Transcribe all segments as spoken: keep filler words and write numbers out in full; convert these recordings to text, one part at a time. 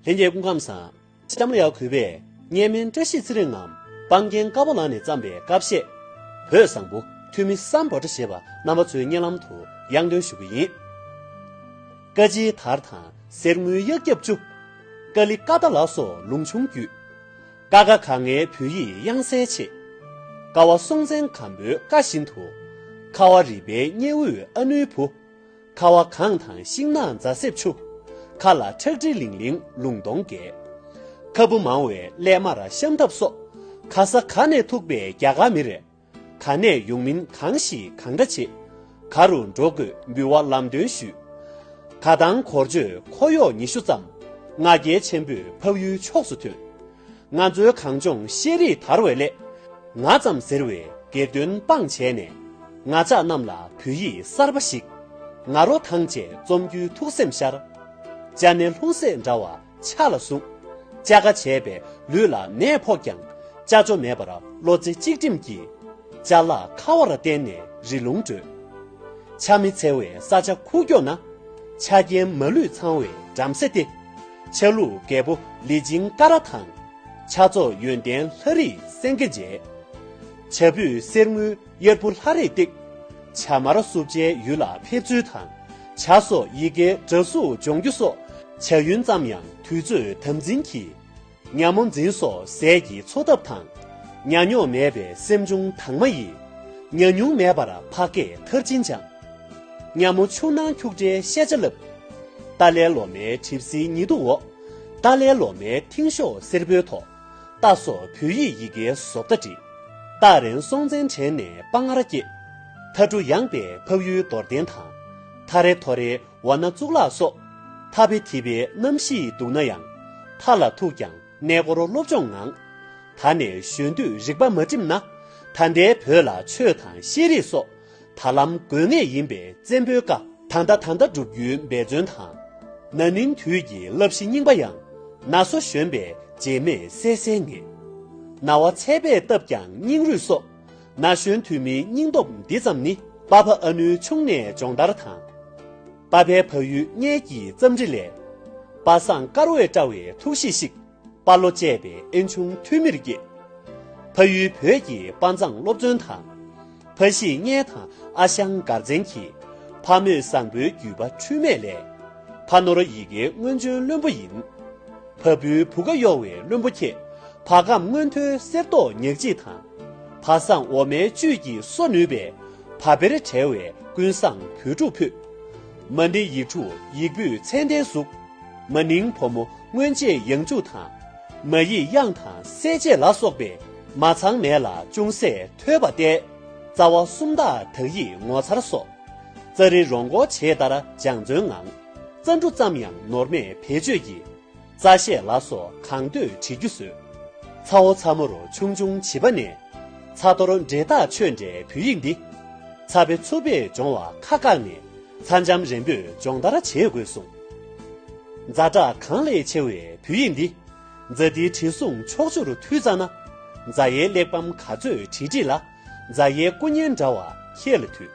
ལྷན་རྒྱས་སྐུ་ཁམས་བཟང་། གཤམ་ལ་ཡང་གུས་པས་སྔས་སྨན་བཀྲ་ཤིས་ཚེ་རིང་ངམ་སྤང་རྒན་དཀར་པོ་ལགས་ནས་བརྩམས་པའི་ཀ་བཤད། བོད་བཟང་པོ་ཐུ་མི་སམ་བྷོ་ཊ་ཞེས་པ་རྣམ་པ་ཚོའི་སྙན་ལམ་དུ་དབྱངས་སྟོན་ཞུ་གི་ཡིན། ཀ་ཅིའི་དར་དང་གསེར་དངུལ་གཡག་རྒྱབ་བཅུ། ཀ་ལི་ཀ་ཏ་ལ་སོགས་ལུང་ཆུང་བརྒྱུད། ཀ་ཁ་ག་ངའི་བོད་ཡིག་དབྱངས་གསལ་ཆེ། ཀ་བ་སྲོང་བཙན་སྒམ་པོའི་བཀའ་བཞིན་དུ། ཁ་བ་རི་པའི་མཉེ་འུས་ཨ་ནུའི་བུ། ཁ་བ་གངས་དང་ཤིང་ནགས་རྫ་གསེབ་ཆུ། ཁ་ལ་ཁྲག་དྲི་ལིང་ལིང་ལུང་སྟོང་རྒྱས། ཁ་སྤུ་མང་བའི་ཀླད་དམར་ཤམ་ཐབས་སོགས། ག་ས་ག་ནས་ཐུག་པའི་རྒྱ་གར་མིར། ག་ནས་ཡོང་མིན་གང་ཞིག་གང་འདྲ་བྱེད། ག་རུ་འགྲོ་དགོས་འབུལ་བ་ལམ་སྟོན་ཞུས། ག་དང་གོར་ཆོས་འཁོར་གཡོག་ཉི་ཤུ་ཙམ། ང་རྒྱལ་ཆེན་པོས་འཕགས་ཡུལ་ཕྱོགས་སུ་ཐོན། ང་ཚོའི་གངས་ལྗོངས་ཤེས་རིག་དར་བའི་སླད། ང་ཙམ་ཟེར་བའི་སྒེར་དོན་སྤངས་བྱས་ནས། ང་ཅག་རྣམས་ལ་བོད་ཡིག་གསར་པ་ཞིག་ང་རོ་ཐང་བཅས་རྩོམ་རྒྱུའི་ཐུགས་སེམས་ཤར། ཅ་ནེ་ལྷུང་བཟེད་འདྲ་བ་ཆ་ལ་ཟུངས། ཅ་ག་བྱས་པས་ལུས་ལ་ནད་ཕོག་ཀྱང་། ཅ་ཅོ་མེད་པར་བློ་རྩེ་གཅིག་སྒྲིམ་གྱིས། ཅ་ལག་ཁ་བར་བརྟེན་ནས་རི་ལུང་བགྲོད། ཆ་མི་འཚལ་བའི་ས་ཆ་ཁུག་ཀྱོག་ན། ཆ་རྐྱེན་མ་ལུས་ཚང་བའི་བྲམ་ཟེ་སྟེ། ཆ་ལུགས་རྒྱལ་པོ་ལི་ཇིང་ཀ་ར་དང་། ཆ་ཚོགས་ཡོན་ཏན་ལྷ་རིས་སེང་གེ་མཇལ། བྱ་ཕུད་གསེར་དངུལ་གཡར་བུ་ལྷ་རིས་བཏེག་བྱ་དམར་བསྲུབས་བྱའི་ཡུལ་ལ་ཕེབས་ཚུལ་དང་། བྱ་སོགས་ཡི་གེའི་འདྲ་གཟུགས་སྦྱོང་རྒྱུ་སོགས། བྱ་ཡུན་ཙམ་ཡང་དུས་ཚོད་དམ་འཛིན་གྱིས། ཉ་མོ་འཛིན་སོགས་ཟས་ཀྱི་འཚོ་ཐབས་དང་། ཉ་རྙོག་མེད་པའི་སེམས་བྱུང་དྭངས་མ་ཡིས། ཉ་ཉུང་མེད་པར་ཕ་སྐད་མཐར་ཕྱིན་སྦྱངས། ཉ་མོ་ཕྱུགས་ནང་ཁྱུག་འདྲའི་ཤེས་བྱ་བསླབས། ཏཱ་ལའི་བླ་མའི་གྲིབ་བསིལ་ཉི་གདུགས་འོག་ཏཱ་ལའི་བླ་མའི་མཐིང་ཤོག་སེར་པོའི་ཐོག་ཏཱ་སོགས་བོད་ཡིག་ཡི་གེའི་བཟོ་ལྟ་བྲིས། ཏཱ་རན་སྲོང་བཙན་བྲན་ནས་དཔའ་ངར་བསྐྱེད། ཐ་གྲུ་ཡངས་པའི་འཕགས་ཡུལ་རྡོར་གདན་དང་། ཐ་རེ་ཐོ་རེའི་ཝ་ན་གཙུག་ལག་སོགས། ཐ་བེ་ཐི་བེའི་གནམ་གཤིས་སྡུག་ན་ཡང་། མཐའ་ལ་ཐུག་ཀྱང་གནས་སྐོར་སློབ་སྦྱོང་ངང་། ད་ནས་གཞོན་དུས་རིག་པ་མ་བསྒྲིམས་ན། ད་ལྟའི་བོད་ལ་ཆོས་དང་ཤེས་རིག་སོགས། ད་ལམ་དགོས་ངེས་ཡིན་པའི་བཙན་པོའི་བཀའ། ད་ལྟ་ད་ལྟ་བསྒྲུབ་རྒྱུའི་འབད་བརྩོན་དང་། ན་ནིང་དུས་ཀྱི་བསླབ་གཞི་རྙིང་པ་ཡང་། ན་སོ་གཞོན་པའི་རྗེས་མས་བསལ་སའི་ངེས། ན་བ་ཚད་པས་བཏབ་ཀྱང་སྙིང་རུས་སོགས། ན་གཞོན་དུས་མིན་སྙིང་སྟོབས་འདི་ཙམ་ནི། པ་ཕ་ཨ་ནུའི་ཆུང་ནས་སྦྱོང་བརྡར་དང་། པ་ཕའི་ཕ་ཡུལ་གཉལ་གྱི་རྩམ་དྲི་ལས། པ་སངས་དཀར་བས་བཀྲ་བའི་ཐུགས་གཤིས་ཤིག་པ་ལོ་བཅས་པའི་ཨན་ཆུང་ཐུ་མིར་སྐྱེས། ཕ་ཡུལ་བོད་ཀྱི་དཔའ་མཛངས་སློབ་བརྩོན་དང་། ཕ་གཞིས་གཉལ་དང་ཨ་ཞང་མགར་བཙན་གྱིས། ཕ་མེས་བཟང་པོའི་བརྒྱུད་པ་འཁྲུལ་མེད་ལས། ཕ་ནོར་ཡི་གེའི་སྔོན་བྱོན་བློན་པོ་ཡིན། བ་སྤུའི་བུ་ག་གཡོ་བའི་བློན་པོ་ཁྱེད། བ་སྒམ་མངོན་མཐོའི་གསེར་ཏོག་ཉག་གཅིག་དང་། བ་བཟང་འོ་མའི་བཅུད་ཀྱིས་གསོ་ནུས་པའི། བ་བེར་བྲལ་བའི་ཀུན་བཟང་བོད་ཕྲུག་ཕུད། མ་ཎི་ཡིག་དྲུག་ཡིག་ཕུད་མཚན་ལྡན་གཟུགས། མ་ནིང་བུ་མོ་སྔོན་ཆད་ཡང་བཅུ་དང་། མ་ཡིག་དབྱངས་དང་གསལ་བྱེད་ལ་སོགས་པའི། མ་ཚང་མེད་ལ་ཅུང་ཟད་ཐོས་པ་བལྟས། རྩ་བ་སུམ་རྟགས་དག་ཡིག་ངོ་མཚར་སོགས། ཙ་རི་རོང་སྐོར་བྱས་ལྟར་སྦྱང་བརྩོན་ངང་། རྩ་འབྲུ་ཙམ་ཡང་ནོར་མེད་བེད་སྤྱོད་ཀྱིས། རྩ་ཤེས་ལ་སོགས་གང་འདོད་བྲི་རྒྱུ་བཟོས། ཚ་བོ་ཚ་མོར་ཆུང་ཆུང་བྱིས་པ་ནས། ཚ་གཏོར་འབྲེལ་ཐག་ཆོད་འདྲའི་བོད་ཡིག་འདི། ཚ་བའི་ཚུབ་པས་སྦྱོང་བ་ཁ་བཀག་ནས། ཚ་འཇམ་རན་པོས་སྦྱོང་བརྡར་བྱེད་དགོས་གསུངས། ཛ་དྲག་གང་ལས་ཆེ་བའི་བོད་ཡིག་འདི། ཛ་ཏིའི་བྲིས་སྲུང་ཕྱོགས་བཅུར་མཐུད་ཙ་ན། ཛ་ཡའི་གླེགས་བམ་ག་ཚོད་བྲིས་བྲིས་ལ། ཛ་ཡའི་སྐུ་བརྙན་འདྲ་བ་ཁྱེད་ལ་མཐུད།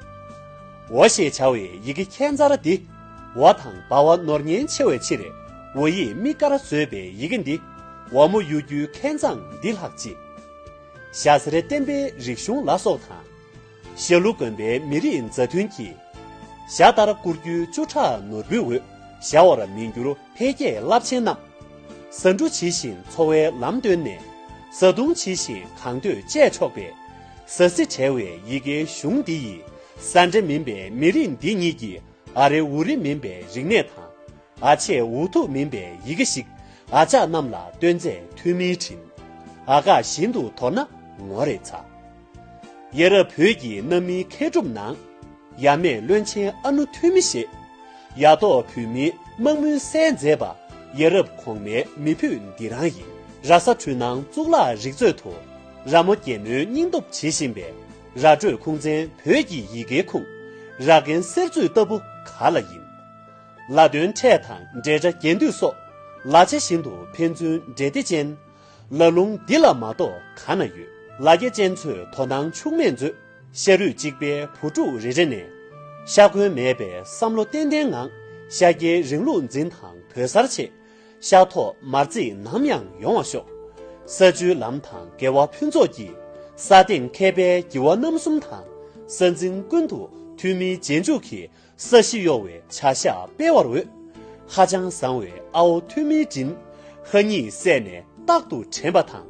འོ་ཞེས་བྱ་བའི་ཡི་གེ་ཁྱད་མཚར་འདི། འོ་དང་བ་བ་ནོར་ཉེན་ཆེ་བའི་ཕྱིར། འོ་ཡིས་མིག་དཀར་བཟོས་པའི་ཡི་གེ་འདི། འོ་མོ་གཡོ་སྒྱུའི་མཁས་མཛངས་འདི་ལྷག་ཅི། ཞྭ་སེར་བསྟན་པའི་རིག་གཞུང་ལ་སོགས་དང་། ཞྭ་ལུ་དགོན་པའི་མི་རིགས་མཛའ་མཐུན་གྱིས། ཞྭ་ལྟར་བཀུར་རྒྱུའི་བཅུ་ཕྲག་ནོར་བུའི་འོད། ཞྭ་བར་མི་འགྱུར་འཕེལ་རྒྱས་རླབས་ཆེན་རྣམས། ཟ་འབྲུ་ཇི་བཞིན་འཚོ་བའི་ལམ་སྟོན་ནས། བཟའ་བཏུང་ཇི་བཞིན་གང་འདོད་སྤྱད་ཆོག་པའི། ཟ་ཟི་བྲལ་བའི་ཡི་གེའི་གཞུང་འདི་ཡིས། ཟ་འདྲེ་མིན་པའི་མི་རིགས་འདི་ཉིད་ཀྱི། ཨ་རི་འུ་རི་མིན་པའི་རིག་གནས་དང་། ཨ་ཆེ་འུ་ཐུག་མིན་པའི་ཡི་གེ་ཞིག་ཨ་ཅག་རྣམས་ལ་སྟོན་མཛད་ཐུ་མིའི་དྲིན། ཨ་ཁ་བཞིན་དུ་དོར་ན་ངོ་རེ་ཚ། ཡ་རབས་བོད་ཀྱི་གནའ་མིའི་མཁས་གྲུབ་ནང་། ཡབ་མེས་བློན་ཆེན་ཨ་ནུ་ཐུ་མི་ཞེས། ཡ་ཐོག་བོད་མིའི་དམག་མུན་སེལ་མཛད་པ། ཡ་རབས་གོང་མའི་མི་ཕུད་འདི་རང་ཡིན། ར་ས་འཕྲུལ་སྣང་གཙུག་ལག་རིག་མཛོད་དུ། ར་མོ་རྒྱལ་མོའི་སྙིང་སྟོབས་ཇི་བཞིན་པའི། ར་སྤྲོད་ཁུངས་བཙན་བོད་ཀྱི་ཡི་གེའི་ཁུངས། ར་རྒན་གསེར་མཛོད་ལྟ་བུ་ག་ལ་ཡིན། ལ་དོན་ཕྲད་དང་འབྲེལ་སྒྲ་རྒྱན་སྡུད་སོགས། ལ་ཆ་བཞིན་དུ་ཕན་ཚུན་འབྲེལ་སྡེ་ཅན། ལ་ལུང་འདི་ལ་མ་གཏོགས་ག་ན་ཡོད། ལ་རྒྱ་ཅན་ཚོས་དོ་སྣང་འཕྱུགས་མེད་མཛོད། ཤ་རུས་གཅིག་པའི་བུ་ཕྲུག་རེ་རེ་ནས། ཤ་འཁོན་མེད་པའི་བསམ་བློ་ཏན་ཏན་ངང་། ཤཱཀྱའི་རིང་ལུགས་འཛིན་དང་བོད་གསར་ཆེད། ཤར་ཐོག་མར་རྩེས་ནམ་ཡང་ཡོང་བ་ཤོག་ས་བཅུའི་ལམ་དང་དགེ་བ་ཕུན་ཚོགས་ཀྱིས། ས་སྟེང་མཁས་པའི་བགྱི་བ་རྣམ་གསུམ་དང་། ས་འཛིན་ཀུན་ཏུ་ཐུན་མིན་རྗེས་འཇུག་གིས། ས་གཞི་གཡོ་བའི་བྱ་གཞག་སྤེལ་བར་འོས། ཧ་ཅང་བཟང་བའི་ཨ་བོ་ཐུ་མིའི་དྲིན། ཧ་ཉིད་བསད་ནས་རྟག་ཏུ་དྲན་པ་དང་།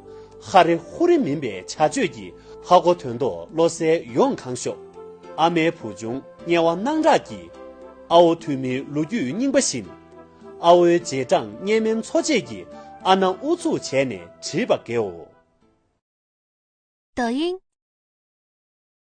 ཧ་རེ་ཧུ་རེ་མིན་པའི་བྱ་སྤྱོད་ཀྱིས། ཧ་གོ་དོན་རྟོགས་བློ་གསལ་ཡོངས་གང་ཤོག་ཨ་མའི་བུ་ཆུང་དམྱལ་བ་སྣང་གྲགས་ཀྱིས། ཨ་བོ་ཐུ་མིའི་ལོ་རྒྱུས་རྙིང་པ་བཞིན། ཨ་བོའི་རྗེས་འབྲང་སྔས་མའི་འཚོ་བྱེད་ཀྱི། ཨ་ན་ཨུ་ཚུགས་བྱས་ནས་བྲིས་པ་དགེའོ། 抖音、